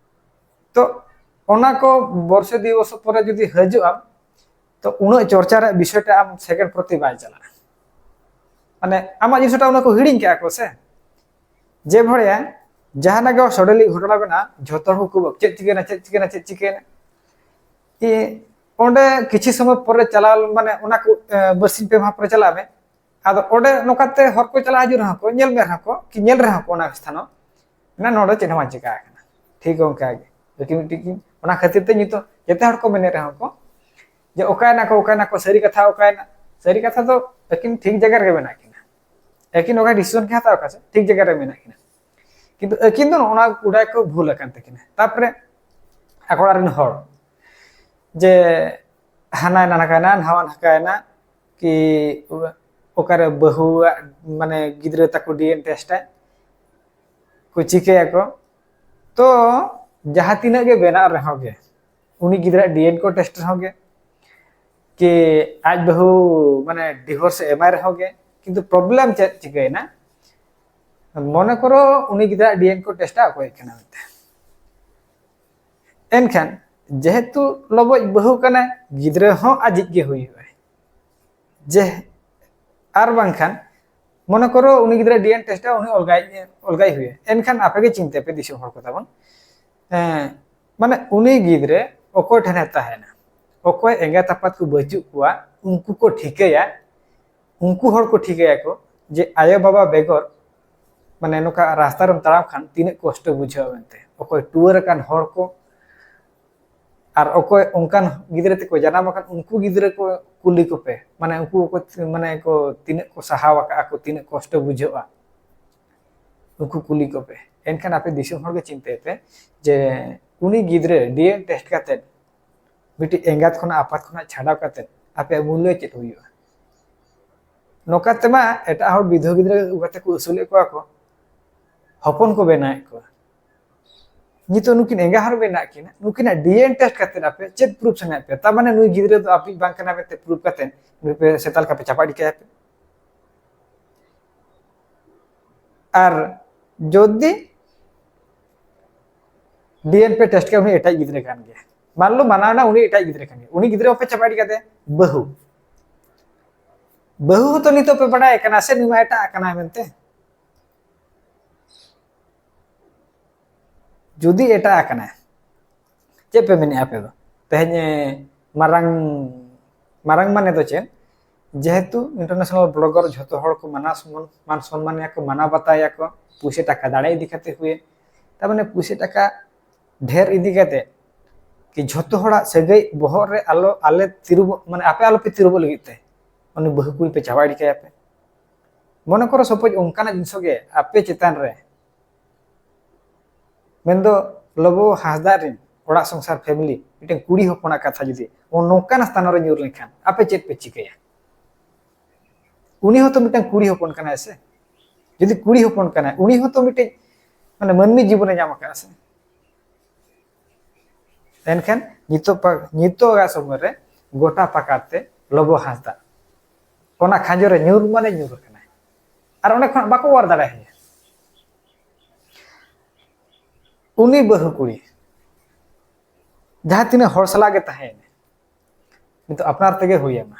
ᱛᱚ ᱚᱱᱟ ᱠᱚ ᱵᱚᱨᱥᱮ ᱫᱩᱭ ᱵᱚᱨᱥᱚ ᱯᱚᱨᱮ ᱡᱩᱫᱤ ᱦᱤᱡᱩᱜᱼᱟ, ᱛᱚ ᱩᱱᱟᱹᱜ ᱪᱚᱨᱪᱟ ᱨᱮᱭᱟᱜ ᱵᱤᱥᱚᱭ ᱴᱟ ᱟᱢ ᱥᱮᱠᱮᱱᱰ ᱯᱨᱚᱛᱤ ᱵᱟᱭ ᱪᱟᱞᱟᱜᱼᱟ᱾ ᱢᱟᱱᱮ ᱟᱢᱟᱜ ᱡᱤᱱᱤᱥ ᱴᱟ ᱚᱱᱟ ᱠᱚ ᱦᱤᱲᱤᱧ ᱠᱟᱜᱼᱟ ᱠᱚ ᱥᱮ᱾ ᱡᱮ ᱵᱷᱚᱲᱮᱭᱟ ᱡᱟᱦᱟᱱᱟᱜ ᱜᱮ ᱥᱚᱰᱮᱞᱤ ᱜᱷᱚᱴᱚᱱᱟ ᱢᱮᱱᱟᱜᱼᱟ, ᱡᱷᱚᱛᱚ ᱦᱚᱲ ᱠᱚ ᱠᱟᱹᱣᱵᱚᱜ, ᱪᱮᱫ ᱪᱤᱠᱟᱹᱭᱮᱱᱟ, ᱪᱮᱫ ᱪᱤᱠᱟᱹᱭᱮᱱᱟ, ᱪᱮᱫ ᱪᱤᱠᱟᱹᱭᱮᱱᱟ᱾ ᱤ-, ᱚᱸᱰᱮ ᱠᱤᱪᱷᱩ ᱥᱚᱢᱚᱭ ᱯᱚᱨᱮ ᱪᱟᱞᱟᱣ, ᱢᱟᱱᱮ ᱚᱱᱟ ᱠᱚ, ᱮ, ᱵᱟᱨᱥᱤᱧ ᱯᱮ ᱢᱟᱦᱟ ᱯᱚᱨᱮ ᱪᱟᱞᱟᱜ ᱢᱮ᱾ ᱟᱫᱚ ᱚᱸᱰᱮ ᱱᱚᱝᱠᱟᱛᱮ ᱦᱚᱲ ᱠᱚ ᱪᱟᱞᱟᱣ ᱦᱤᱡᱩᱜ ᱨᱮᱦᱚᱸ ᱠᱚ, ᱧᱮᱞ ᱢᱮ ᱨᱮᱦᱚᱸ ᱠᱚ, ᱠᱤ ᱧᱮᱞ ᱨᱮᱦᱚᱸ ᱠᱚ ᱚᱱᱟ ᱥᱛᱷᱟᱱᱚ, ᱢᱮᱱᱟ ᱱᱚᱰᱮ ᱪᱮᱫ ᱦᱚᱸ ᱵᱟᱝ ᱪᱤᱠᱟ ᱟᱠᱟᱱᱟ, ᱴᱷᱤᱠ ᱚᱱᱠᱟ ᱜᱮ᱾ ᱞᱮᱠᱤᱱ ᱢᱤᱫᱴᱤᱡ ᱠᱤ-, ᱚᱱᱟ ᱠᱷᱟᱹᱛᱤᱨ ᱛᱮ ᱱᱤᱛᱚᱜ ᱡᱮᱛᱮ ᱦᱚᱲ ᱠᱚ ᱢᱮᱱᱮᱫ ᱨᱮᱦᱚᱸ ᱠᱚ ᱡᱮ ᱚᱠᱟᱭᱮᱱᱟ ᱠᱚ, ᱚᱠᱟᱭᱮᱱᱟ ᱠᱚ, ᱥᱟᱹᱨᱤ ᱠᱟᱛᱷᱟ ᱚᱠᱟᱭᱮᱱᱟ? ᱥᱟᱹᱨᱤ ᱠᱟᱛᱷᱟ ᱫᱚ ᱟᱹᱠᱤᱱ ᱴᱷᱤᱠ ᱡᱟᱭᱜᱟ ᱨᱮᱜᱮ ᱢᱮᱱᱟᱜ ᱠᱤᱱᱟ, ᱟᱹᱠᱤᱱ ᱚᱠᱟ ᱰᱤᱥᱤᱥᱚᱱ ᱠᱤᱱ ᱦᱟᱛᱟᱣ ᱟᱠᱟᱫ ᱥᱮ ᱴᱷᱤᱠ ᱡᱟᱭᱜᱟ ᱨᱮ ᱢᱮᱱᱟᱜ ᱠᱤᱱᱟ᱾ ᱠᱤᱱᱛᱩ ᱟᱹᱠᱤᱱ ᱫᱚ ᱱᱚᱜᱼᱚ ᱱᱚᱣᱟ ᱜᱚᱴᱟ ᱠᱚ ᱵᱷᱩᱞ ᱟᱠᱟᱱ ᱛᱟᱹᱠᱤᱱᱟ᱾ ᱛᱟᱯᱚᱨᱮ ᱟᱠᱚ ᱚᱲᱟᱜ ᱨᱮᱱ ᱦᱚᱲ ᱡᱮ ᱦᱟᱱᱟᱭ ᱱᱟᱱᱟᱠᱟᱭᱱᱟ, ᱱᱟᱣᱟ ᱱᱟᱠᱟᱭᱱᱟ, ᱠᱤ ᱚᱠᱟᱨᱮ ᱵᱟᱹᱦᱩᱣᱟᱜ ᱢᱟᱱᱮ ᱜᱤᱫᱽᱨᱟᱹ ᱛᱟᱠᱚ ᱰᱤ ᱮᱱ ᱴᱮᱥᱴ ᱠᱚ ᱪᱤᱠᱟᱹᱭᱟᱠᱚ᱾ ᱛᱚ ᱡᱟᱦᱟᱸ ᱛᱤᱱᱟᱹᱜ ᱜᱮ ᱵᱮᱱᱟᱜ ᱨᱮᱦᱚᱸ ᱜᱮ, ᱩᱱᱤ ᱜᱤᱫᱽᱨᱟᱹ ᱰᱤ ᱮᱱ ᱠᱚ ᱴᱮᱥᱴ ᱨᱮᱦᱚᱸ ᱜᱮ, ᱠᱤ ᱟᱡ ᱵᱟᱹᱦᱩ ᱢᱟᱱᱮ ᱰᱤᱵᱷᱳᱨᱥ ᱮ ᱮᱢᱟᱭ ᱨᱮᱦᱚᱸ ᱜᱮ, ᱠᱤᱱᱛᱩ ᱯᱨᱚᱵᱞᱮᱢ ᱪᱮᱫ ᱪᱤᱠᱟᱹᱭᱮᱱᱟ? ᱢᱚᱱᱮ ᱠᱚᱨᱚ ᱩᱱᱤ ᱜᱤᱫᱽᱨᱟᱹ ᱰᱤ ᱮᱱ ᱠᱚ ᱴᱮᱥᱴᱟ ᱚᱠᱚᱭᱮᱫ ᱠᱟᱱᱟ ᱢᱮᱱᱛᱮ᱾ ᱮᱱᱠᱷᱟᱱ ᱡᱮᱦᱮᱛᱩ ᱞᱚᱵᱚᱭ ᱵᱟᱹᱦᱩ ᱠᱟᱱᱟᱭ, ᱜᱤᱫᱽᱨᱟᱹ ᱦᱚᱸ ᱟᱡᱤᱡ ᱜᱮ ᱦᱩᱭᱩᱜᱼᱟᱭ᱾ ᱡᱮ ᱟᱨ ᱵᱟᱝᱠᱷᱟᱱ ᱢᱚᱱᱮ ᱠᱚᱨᱚ ᱩᱱᱤ ᱜᱤᱫᱽᱨᱟᱹ ᱰᱤ ᱮᱱ ᱴᱮᱥᱴᱟ, ᱩᱱᱤ ᱚᱞᱜᱟᱭ ᱚᱞᱜᱟᱭ ᱦᱩᱭᱩᱜᱼᱟ᱾ ᱮᱱᱠᱷᱟᱱ ᱟᱯᱮ ᱜᱮ ᱪᱤᱱᱛᱟᱹ ᱯᱮ, ᱫᱤᱥᱚᱢ ᱦᱚᱲ ᱠᱚ ᱛᱟᱵᱚᱱ, ᱦᱮᱸ, ᱢᱟᱱᱮ ᱩᱱᱤ ᱜᱤᱫᱽᱨᱟᱹ ᱚᱠᱚᱭ ᱴᱷᱮᱱᱮ ᱛᱟᱦᱮᱱᱟ? ᱚᱠᱚᱭ ᱮᱸᱜᱟᱛ ᱟᱯᱟᱛ ᱠᱚ ᱵᱟᱹᱪᱩᱜ ᱠᱚᱣᱟ, ᱩᱱᱠᱩ ᱠᱚ ᱴᱷᱤᱠᱟᱹᱭᱟ, ᱩᱱᱠᱩ ᱦᱚᱲ ᱠᱚ ᱴᱷᱤᱠᱟᱹᱭᱟᱠᱚ ᱡᱮ ᱟᱭᱳ ᱵᱟᱵᱟ ᱵᱮᱜᱚᱨ ᱢᱟᱱᱮ ᱱᱚᱝᱠᱟ ᱨᱟᱥᱛᱟ ᱨᱮᱢ ᱛᱟᱲᱟᱢ ᱠᱷᱟᱱ ᱛᱤᱱᱟᱹᱜ ᱠᱚᱥᱴᱚ ᱵᱩᱡᱷᱟᱹᱜᱼᱟ ᱢᱮᱱᱛᱮ᱾ ᱚᱠᱚᱭ ᱴᱩᱣᱟᱹᱨ ᱟᱠᱟᱱ ᱦᱚᱲ ᱠᱚ ᱟᱨ ᱚᱠᱚᱭ ᱚᱱᱠᱟᱱ ᱜᱤᱫᱽᱨᱟᱹ ᱛᱮᱠᱚ ᱡᱟᱱᱟᱢ ᱟᱠᱟᱱ, ᱩᱱᱠᱩ ᱜᱤᱫᱽᱨᱟᱹ ᱠᱚ ᱠᱩᱞᱤ ᱠᱚᱯᱮ, ᱢᱟᱱᱮ ᱩᱱᱠᱩ ᱠᱚ ᱢᱟᱱᱮ ᱠᱚ ᱛᱤᱱᱟᱹᱜ ᱠᱚ ᱥᱟᱦᱟᱣ ᱟᱠᱟᱫᱼᱟ ᱠᱚ, ᱛᱤᱱᱟᱹᱜ ᱠᱚᱥᱴᱚ ᱵᱩᱡᱷᱟᱹᱜᱼᱟ, ᱩᱱᱠᱩ ᱠᱩᱞᱤ ᱠᱚᱯᱮ᱾ ᱮᱱᱠᱷᱟᱱ ᱟᱯᱮ ᱫᱤᱥᱚᱢ ᱦᱚᱲ ᱜᱮ ᱪᱤᱱᱛᱟᱹᱭ ᱯᱮ ᱡᱮ ᱩᱱᱤ ᱜᱤᱫᱽᱨᱟᱹ ᱰᱤ ᱮᱱ ᱴᱮᱥᱴ ᱠᱟᱛᱮᱫ, ᱢᱤᱫᱴᱤᱡ ᱮᱸᱜᱟᱛ ᱠᱷᱚᱱᱟᱜ ᱟᱯᱟᱛ ᱠᱷᱚᱱᱟᱜ ᱪᱷᱟᱰᱟᱣ ᱠᱟᱛᱮᱫ ᱟᱯᱮᱭᱟᱜ ᱢᱩᱞᱞᱚ ᱪᱮᱫ ᱦᱩᱭᱩᱜᱼᱟ? ᱱᱚᱝᱠᱟ ᱛᱮᱢᱟ ᱮᱴᱟᱜ ᱦᱚᱲ ᱵᱤᱫᱷᱣᱟ ᱜᱤᱫᱽᱨᱟᱹ ᱟᱹᱜᱩ ᱠᱟᱛᱮ ᱠᱚ ᱟᱹᱥᱩᱞᱮᱫ ᱠᱚᱣᱟ ᱠᱚ, ᱦᱚᱯᱚᱱ ᱠᱚ ᱵᱮᱱᱟᱣᱮᱫ ᱠᱚᱣᱟ᱾ ᱱᱤᱛᱚᱜ ᱱᱩᱠᱤᱱ ᱮᱸᱜᱟ ᱦᱚᱲ ᱢᱮᱱᱟᱜ ᱠᱤᱱᱟ, ᱱᱩᱠᱤᱱᱟᱜ ᱰᱤ ᱮᱱ ᱴᱮᱥᱴ ᱠᱟᱛᱮ ᱟᱯᱮ ᱪᱮᱫ ᱯᱨᱩᱯ ᱥᱟᱱᱟᱭᱮᱫ ᱯᱮ? ᱛᱟᱨ ᱢᱟᱱᱮ ᱱᱩᱭ ᱜᱤᱫᱽᱨᱟᱹ ᱫᱚ ᱟᱯᱮᱭᱤᱡ ᱵᱟᱝ ᱠᱟᱱᱟ ᱢᱮᱱᱛᱮ ᱯᱨᱩᱯ ᱠᱟᱛᱮ ᱱᱩᱭ ᱯᱮ ᱥᱮᱛᱟ ᱞᱮᱠᱟ ᱯᱮ ᱪᱟᱯᱟᱫ ᱤᱫᱤ ᱠᱟᱭᱟ ᱯᱮ᱾ ᱟᱨ ᱡᱩᱫᱤ ᱰᱤ ᱮᱱ ᱯᱮ ᱴᱮᱥᱴ ᱠᱮᱫ, ᱩᱱᱤ ᱮᱴᱟᱜ ᱜᱤᱫᱽᱨᱟᱹ ᱠᱟᱱ ᱜᱮᱭᱟ, ᱢᱟᱱ ᱞᱚ ᱢᱟᱱᱟᱣ ᱮᱱᱟ ᱩᱱᱤ ᱮᱴᱟᱜ ᱜᱤᱫᱽᱨᱟᱹ ᱠᱟᱱ ᱜᱮᱭᱟ, ᱩᱱᱤ ᱜᱤᱫᱽᱨᱟᱹ ᱦᱚᱸᱯᱮ ᱪᱟᱯᱟᱫ ᱤᱫᱤ ᱠᱟᱫᱮᱭᱟ᱾ ᱵᱟᱹᱦᱩ, ᱵᱟᱹᱦᱩ ᱦᱚᱸᱛᱚ ᱱᱤᱛᱚᱜ ᱯᱮ ᱵᱟᱰᱟᱭ ᱠᱟᱱᱟ ᱥᱮ ᱱᱩᱭ ᱢᱟ ᱮᱴᱟᱜ ᱟᱠᱟᱱᱟᱭ ᱢᱮᱱᱛᱮ᱾ ᱡᱩᱫᱤ ᱮᱴᱟᱜ ᱟᱠᱟᱱᱟᱭ, ᱪᱮᱫ ᱯᱮ ᱢᱮᱱᱮᱫᱼᱟ ᱟᱯᱮ ᱫᱚ? ᱛᱮᱦᱮᱧ ᱢᱟᱨᱟᱝ, ᱢᱟᱨᱟᱝ ᱢᱟᱱᱮ ᱫᱚ ᱪᱮᱫ? ᱡᱮᱦᱮᱛᱩ ᱤᱱᱴᱟᱨᱱᱮᱥᱱᱟᱞ ᱵᱞᱚᱜᱟᱨ ᱡᱷᱚᱛᱚ ᱦᱚᱲ ᱠᱚ ᱢᱟᱱᱟᱣ ᱥᱚᱱᱢᱟᱱ, ᱢᱟᱱ ᱥᱚᱱᱢᱟᱱᱮᱭᱟ ᱠᱚ, ᱢᱟᱱᱟᱣ ᱵᱟᱛᱟᱭᱟ ᱠᱚ, ᱯᱩᱭᱥᱟᱹ ᱴᱟᱠᱟ ᱫᱟᱲᱮ ᱤᱫᱤ ᱠᱟᱛᱮ ᱦᱩᱭᱮᱱ, ᱛᱟᱨ ᱢᱟᱱᱮ ᱯᱩᱭᱥᱟᱹ ᱴᱟᱠᱟ ᱰᱷᱮᱨ ᱤᱫᱤ ᱠᱟᱛᱮ ᱠᱤ ᱡᱷᱚᱛᱚ ᱦᱚᱲᱟᱜ ᱥᱟᱹᱜᱟᱹᱭ ᱵᱚᱦᱚᱜ ᱨᱮ ᱟᱞᱚ, ᱟᱞᱮ ᱛᱤᱨᱩᱵᱚᱜ, ᱢᱟᱱᱮ ᱟᱯᱮ ᱟᱞᱚᱯᱮ ᱛᱤᱨᱩᱵᱚᱜ ᱞᱟᱹᱜᱤᱫ ᱛᱮ ᱩᱱᱤ ᱵᱟᱹᱦᱩ ᱠᱩᱲᱤ ᱯᱮ ᱪᱟᱵᱟ ᱤᱫᱤ ᱠᱟᱭᱟ ᱯᱮ᱾ ᱢᱚᱱᱮ ᱠᱚᱨᱚ ᱥᱟᱯᱳᱡᱽ ᱚᱱᱠᱟᱱᱟᱜ ᱡᱤᱱᱤᱥ ᱜᱮ ᱟᱯᱮ ᱪᱮᱛᱟᱱ ᱨᱮ, ᱢᱮᱱᱫᱚ ᱞᱚᱵᱚ ᱦᱟᱸᱥᱫᱟ ᱨᱮᱱ ᱚᱲᱟᱜ ᱥᱚᱝᱥᱟᱨ, ᱯᱷᱮᱢᱤᱞᱤ, ᱢᱤᱫᱴᱮᱱ ᱠᱩᱲᱤ ᱦᱚᱯᱚᱱᱟᱜ ᱠᱟᱛᱷᱟ ᱡᱩᱫᱤ ᱱᱚᱝᱠᱟᱱᱟᱜ ᱥᱛᱷᱟᱱ ᱨᱮ ᱧᱩᱨ ᱞᱮᱱᱠᱷᱟᱱ ᱟᱯᱮ ᱪᱮᱫ ᱯᱮ ᱪᱤᱠᱟᱹᱭᱟ? ᱩᱱᱤ ᱦᱚᱸᱛᱚ ᱢᱤᱫᱴᱟᱝ ᱠᱩᱲᱤ ᱦᱚᱯᱚᱱ ᱠᱟᱱᱟᱭ ᱥᱮ᱾ ᱡᱩᱫᱤ ᱠᱩᱲᱤ ᱦᱚᱯᱚᱱ ᱠᱟᱱᱟᱭ, ᱩᱱᱤ ᱦᱚᱸᱛᱚ ᱢᱤᱫᱴᱮᱡ ᱢᱟᱱᱮ ᱢᱟᱹᱱᱢᱤ ᱡᱤᱵᱚᱱᱮ ᱧᱟᱢ ᱟᱠᱟᱫᱼᱟ ᱥᱮ᱾ ᱮᱱᱠᱷᱟᱱ ᱱᱤᱛᱚᱜ ᱯᱟ-, ᱱᱤᱛᱚᱜᱟᱜ ᱥᱚᱢᱚᱭ ᱨᱮ ᱜᱚᱴᱟ ᱯᱟᱠᱟᱲ ᱛᱮ ᱞᱚᱵᱚ ᱦᱟᱸᱥᱫᱟ ᱚᱱᱟ ᱠᱷᱟᱸᱡᱚ ᱨᱮ ᱧᱩᱨ ᱢᱟᱱᱮ ᱧᱩᱨ ᱟᱠᱟᱱᱟᱭ, ᱟᱨ ᱚᱸᱰᱮ ᱠᱷᱚᱱᱟᱜ ᱵᱟᱠᱚ ᱚᱣᱟᱨ ᱫᱟᱲᱮᱭᱟᱭᱟ᱾ ᱩᱱᱤ ᱵᱟᱹᱦᱩ ᱠᱩᱲᱤ ᱡᱟᱦᱟᱸ ᱛᱤᱱᱟᱹᱜ ᱦᱚᱲ ᱥᱟᱞᱟᱜ ᱜᱮ ᱛᱟᱦᱮᱸᱭᱮᱱᱟ, ᱱᱤᱛᱚᱜ ᱟᱯᱱᱟᱨ ᱛᱮᱜᱮ ᱦᱩᱭ ᱟᱢᱟ᱾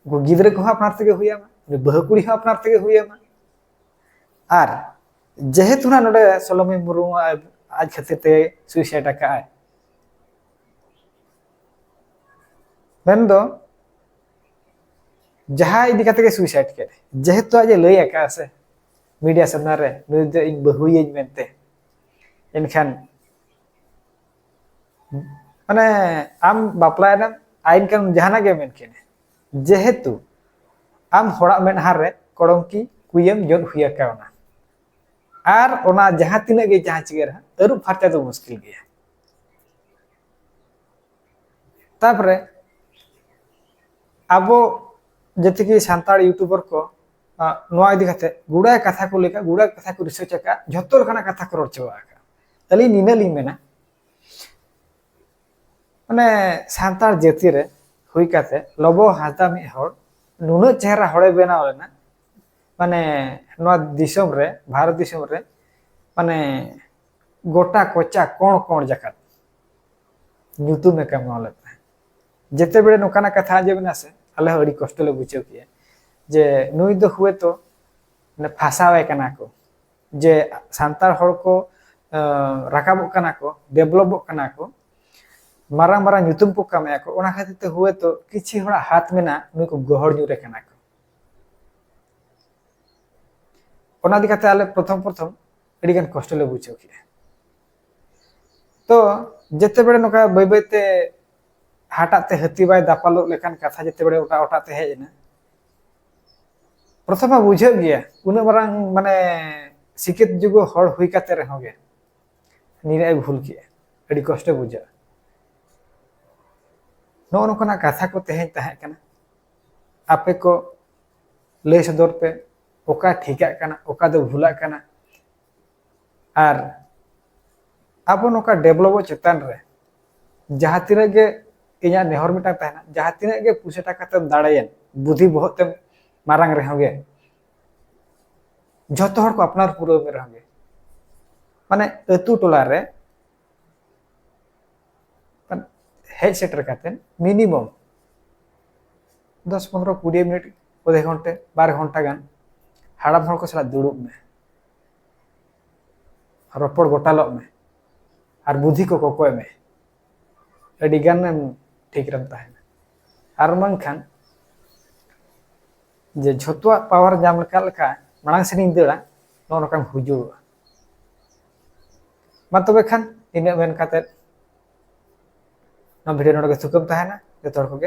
ᱩᱱᱠᱩ ᱜᱤᱫᱽᱨᱟᱹ ᱠᱚᱦᱚᱸ ᱟᱯᱱᱟᱨ ᱛᱮᱜᱮ ᱦᱩᱭ ᱟᱢᱟ, ᱩᱱᱤ ᱵᱟᱹᱦᱩ ᱠᱩᱲᱤ ᱦᱚᱸ ᱟᱯᱱᱟᱨ ᱛᱮᱜᱮ ᱦᱩᱭ ᱟᱢᱟ᱾ ᱟᱨ ᱡᱮᱦᱮᱛᱩ ᱱᱟᱜ ᱱᱚᱰᱮ ᱥᱚᱞᱚᱢᱤ ᱢᱩᱨᱢᱩ ᱟᱡ, ᱟᱡ ᱠᱷᱟᱹᱛᱤᱨ ᱛᱮ ᱥᱩᱭᱥᱟᱭᱤᱰ ᱟᱠᱟᱫ ᱟᱭ, ᱢᱮᱱᱫᱚ ᱡᱟᱦᱟᱸ ᱤᱫᱤ ᱠᱟᱛᱮ ᱜᱮ ᱥᱩᱭᱥᱟᱭᱤᱰ ᱠᱮᱫ, ᱡᱮᱦᱮᱛᱩ ᱟᱡ ᱮ ᱞᱟᱹᱭ ᱟᱠᱟᱫᱼᱟ ᱥᱮ ᱢᱤᱰᱤᱭᱟ ᱥᱟᱢᱱᱟ ᱨᱮ, ᱱᱩᱭ ᱫᱚ ᱤᱧ ᱵᱟᱹᱦᱩᱭᱟᱹᱧ ᱢᱮᱱᱛᱮ, ᱮᱱᱠᱷᱟᱱ ᱢᱟᱱᱮ ᱟᱢ ᱵᱟᱯᱞᱟᱭᱮᱱᱟᱢ, ᱟᱭᱤᱱ ᱠᱟᱹᱱᱩᱱ ᱡᱟᱦᱟᱱᱟᱜ ᱜᱮ ᱢᱮᱱ ᱠᱮᱫ, ᱡᱮᱦᱮᱛᱩ ᱟᱢ ᱦᱚᱲᱟᱜ ᱢᱮᱫᱦᱟ ᱨᱮ ᱠᱚᱲᱚᱝᱠᱤ ᱠᱩᱭᱟᱹᱢ ᱡᱚᱫ ᱦᱩᱭ ᱟᱠᱟᱣᱱᱟ, ᱟᱨ ᱚᱱᱟ ᱡᱟᱦᱟᱸ ᱛᱤᱱᱟᱹᱜ ᱜᱮ ᱡᱟᱦᱟᱸ ᱪᱤᱠᱟᱹ ᱨᱮᱦᱚᱸ ᱟᱹᱨᱩᱵ ᱯᱷᱟᱨᱪᱟ ᱫᱚ ᱢᱩᱥᱠᱤᱞ ᱜᱮᱭᱟ᱾ ᱛᱟᱯᱚᱨᱮ ᱟᱵᱚ ᱡᱮᱛᱮ ᱜᱮ ᱥᱟᱱᱛᱟᱲ ᱭᱩᱴᱩᱵᱟᱨ ᱠᱚ, ᱟ, ᱱᱚᱣᱟ ᱤᱫᱤ ᱠᱟᱛᱮ ᱜᱩᱲᱟ ᱠᱟᱛᱷᱟ ᱠᱚ ᱞᱟᱹᱭ ᱠᱟᱜᱼᱟ, ᱜᱩᱲᱟ ᱠᱟᱛᱷᱟ ᱠᱚ ᱨᱤᱥᱟᱨᱪ ᱟᱠᱟᱫᱼᱟ, ᱡᱷᱚᱛᱚ ᱞᱮᱠᱟᱱᱟᱜ ᱠᱟᱛᱷᱟ ᱠᱚ ᱨᱚᱲ ᱪᱟᱵᱟ ᱟᱠᱟᱫᱼᱟ᱾ ᱟᱹᱞᱤᱧ ᱱᱤᱱᱟᱹᱜ ᱞᱤᱧ ᱢᱮᱱᱟ, ᱢᱟᱱᱮ ᱥᱟᱱᱛᱟᱲ ᱡᱟᱹᱛᱤ ᱨᱮ ᱦᱩᱭ ᱠᱟᱛᱮ ᱞᱚᱵᱚ ᱦᱟᱸᱥᱫᱟ ᱢᱤᱫ ᱦᱚᱲ ᱱᱩᱱᱟᱹᱜ ᱪᱮᱦᱨᱟ ᱦᱚᱲᱮ ᱵᱮᱱᱟᱣ ᱞᱮᱱᱟ, ᱢᱟᱱᱮ ᱱᱚᱣᱟ ᱫᱤᱥᱚᱢ ᱨᱮ, ᱵᱷᱟᱨᱚᱛ ᱫᱤᱥᱚᱢ ᱨᱮ, ᱢᱟᱱᱮ ᱜᱚᱴᱟ ᱠᱚᱪᱟ ᱠᱚᱬ ᱠᱚᱬ ᱡᱟᱠᱟᱛ ᱧᱩᱛᱩᱢᱮ ᱠᱟᱢᱟᱣ ᱞᱮᱫ ᱛᱟᱦᱮᱸᱫ᱾ ᱡᱮᱛᱮ ᱵᱮᱲᱮ ᱱᱚᱝᱠᱟᱱᱟᱜ ᱠᱟᱛᱷᱟ ᱟᱸᱡᱚᱢ ᱮᱱᱟ ᱥᱮ, ᱟᱞᱮ ᱦᱚᱸ ᱟᱹᱰᱤ ᱠᱚᱥᱴᱚ ᱞᱮ ᱵᱩᱡᱷᱟᱹᱣ ᱠᱮᱜᱼᱟ ᱡᱮ ᱱᱩᱭ ᱫᱚ ᱦᱩᱭᱛᱚ ᱢᱟᱱᱮ ᱯᱷᱟᱸᱥᱟᱣᱮ ᱠᱟᱱᱟ ᱠᱚ, ᱡᱮ ᱥᱟᱱᱛᱟᱲ ᱦᱚᱲ ᱠᱚ, ᱟᱸ, ᱨᱟᱠᱟᱵᱚᱜ ᱠᱟᱱᱟ ᱠᱚ, ᱰᱮᱵᱷᱞᱚᱯᱚᱜ ᱠᱟᱱᱟ ᱠᱚ, ᱢᱟᱨᱟᱝ ᱢᱟᱨᱟᱝ ᱧᱩᱛᱩᱢ ᱠᱚ ᱠᱟᱢᱟᱭᱟ ᱠᱚ, ᱚᱱᱟ ᱠᱷᱟᱹᱛᱤᱨ ᱛᱮ ᱦᱩᱭᱛᱚ ᱠᱤᱪᱷᱤ ᱦᱚᱲᱟᱜ ᱦᱟᱛ ᱢᱮᱱᱟᱜ, ᱱᱩᱭ ᱠᱚ ᱜᱚᱦᱚᱲ ᱧᱩᱨᱮ ᱠᱟᱱᱟ ᱠᱚ᱾ ᱚᱱᱟ ᱤᱫᱤ ᱠᱟᱛᱮ ᱟᱞᱮ ᱯᱨᱚᱛᱷᱚᱢ ᱯᱨᱚᱛᱷᱚᱢ ᱟᱹᱰᱤ ᱜᱟᱱ ᱠᱚᱥᱴᱚ ᱞᱮ ᱵᱩᱡᱷᱟᱹᱣ ᱠᱮᱜᱼᱟ᱾ ᱛᱚ ᱡᱮᱛᱮ ᱵᱮᱲᱮ ᱱᱚᱝᱠᱟ ᱵᱟᱹᱭ ᱵᱟᱹᱭ ᱛᱮ ᱦᱟᱴᱟᱜ ᱛᱮ ᱦᱟᱹᱛᱤ ᱵᱟᱭ ᱫᱟᱯᱟᱞᱚᱜ ᱞᱮᱠᱟᱱ ᱠᱟᱛᱷᱟ ᱡᱮᱛᱮ ᱵᱮᱲᱮ ᱚᱴᱟᱜ ᱚᱴᱟᱜ ᱛᱮ ᱦᱮᱡ ᱮᱱᱟ, ᱯᱨᱚᱛᱷᱚᱢ ᱢᱟ ᱵᱩᱡᱷᱟᱹᱜ ᱜᱮᱭᱟ, ᱩᱱᱟᱹᱜ ᱢᱟᱨᱟᱝ ᱢᱟᱱᱮ ᱥᱤᱠᱷᱤᱛ ᱡᱩᱜᱚ ᱦᱚᱲ ᱦᱩᱭ ᱠᱟᱛᱮ ᱨᱮᱦᱚᱸ ᱜᱮ ᱱᱤᱱᱟᱹᱜ ᱮ ᱵᱷᱩᱞ ᱠᱮᱜᱼᱟ᱾ ᱟᱹᱰᱤ ᱠᱚᱥᱴᱚ ᱵᱩᱡᱷᱟᱹᱜᱼᱟ᱾ ᱱᱚᱜᱼᱚ ᱱᱚᱝᱠᱟᱱᱟᱜ ᱠᱟᱛᱷᱟ ᱠᱚ ᱛᱮᱦᱮᱧ ᱛᱟᱦᱮᱸ ᱠᱟᱱᱟ᱾ ᱟᱯᱮ ᱠᱚ ᱞᱟᱹᱭ ᱥᱚᱫᱚᱨ ᱯᱮ, ᱚᱠᱟ ᱴᱷᱤᱠᱟᱜ ᱠᱟᱱᱟ, ᱚᱠᱟ ᱫᱚ ᱵᱷᱩᱞᱟᱜ ᱠᱟᱱᱟ᱾ ᱟᱨ ᱟᱵᱚ ᱱᱚᱝᱠᱟ ᱰᱮᱵᱷᱞᱚᱯᱚᱜ ᱪᱮᱛᱟᱱ ᱨᱮ ᱡᱟᱦᱟᱸ ᱛᱤᱱᱟᱹᱜ ᱜᱮ ᱤᱧᱟᱹᱜ ᱱᱮᱦᱚᱨ ᱢᱤᱫᱴᱟᱝ ᱛᱟᱦᱮᱱᱟ, ᱡᱟᱦᱟᱸ ᱛᱤᱱᱟᱹᱜ ᱜᱮ ᱯᱩᱭᱥᱟᱹ ᱴᱟᱠᱟ ᱛᱮᱢ ᱫᱟᱲᱮᱭᱮᱱ, ᱵᱩᱫᱷᱤ ᱵᱚᱦᱚᱜ ᱛᱮᱢ ᱢᱟᱨᱟᱝ ᱨᱮᱦᱚᱸ ᱜᱮ, ᱡᱷᱚᱛᱚ ᱦᱚᱲ ᱠᱚ ᱟᱯᱱᱟᱨ ᱯᱩᱨᱟᱹᱣ ᱢᱮ ᱨᱮᱦᱚᱸ ᱜᱮ, ᱢᱟᱱᱮ ᱟᱹᱛᱩ ᱴᱚᱞᱟ ᱨᱮ ᱦᱮᱡ ᱥᱮᱴᱮᱨ ᱠᱟᱛᱮ ᱢᱤᱱᱤᱢᱟᱢ ᱫᱚᱥ ᱯᱚᱱᱨᱚ ᱠᱩᱲᱤ ᱢᱤᱱᱤᱴ, ᱟᱫᱷᱮ ᱜᱷᱚᱱᱴᱟ, ᱵᱟᱨ ᱜᱷᱚᱱᱴᱟ ᱜᱟᱱ ᱦᱟᱲᱟᱢ ᱦᱚᱲ ᱠᱚ ᱥᱟᱞᱟᱜ ᱫᱩᱲᱩᱵ ᱢᱮ, ᱨᱚᱯᱚᱲ ᱜᱚᱴᱟᱞᱚᱜ ᱢᱮ, ᱟᱨ ᱵᱩᱫᱷᱤ ᱠᱚ ᱠᱚᱠᱚᱭ ᱢᱮ᱾ ᱟᱹᱰᱤ ᱜᱟᱱ ᱮᱢ ᱴᱷᱤᱠ ᱨᱮᱢ ᱛᱟᱦᱮᱱᱟ᱾ ᱟᱨ ᱵᱟᱝᱠᱷᱟᱱ ᱡᱮ ᱡᱷᱚᱛᱚᱣᱟᱜ ᱯᱟᱣᱟᱨ ᱧᱟᱢ ᱞᱮᱠᱟ ᱞᱮᱠᱟ ᱢᱟᱲᱟᱝ ᱥᱮᱱᱤᱧ ᱫᱟᱹᱲᱟ, ᱱᱚᱜᱼᱚ ᱱᱚᱝᱠᱟᱢ ᱦᱩᱡᱩᱲᱚᱜᱼᱟ᱾ ᱢᱟ ᱛᱚᱵᱮ ᱠᱷᱟᱱ ᱤᱱᱟᱹᱜ ᱢᱮᱱ ᱠᱟᱛᱮ ᱱᱚᱣᱟ ᱵᱷᱤᱰᱤᱭᱳ ᱱᱚᱰᱮ ᱜᱮ ᱛᱷᱩᱠᱟᱹᱢ ᱛᱟᱦᱮᱱᱟ᱾ ᱡᱚᱛᱚ ᱦᱚᱲ ᱠᱚᱜᱮ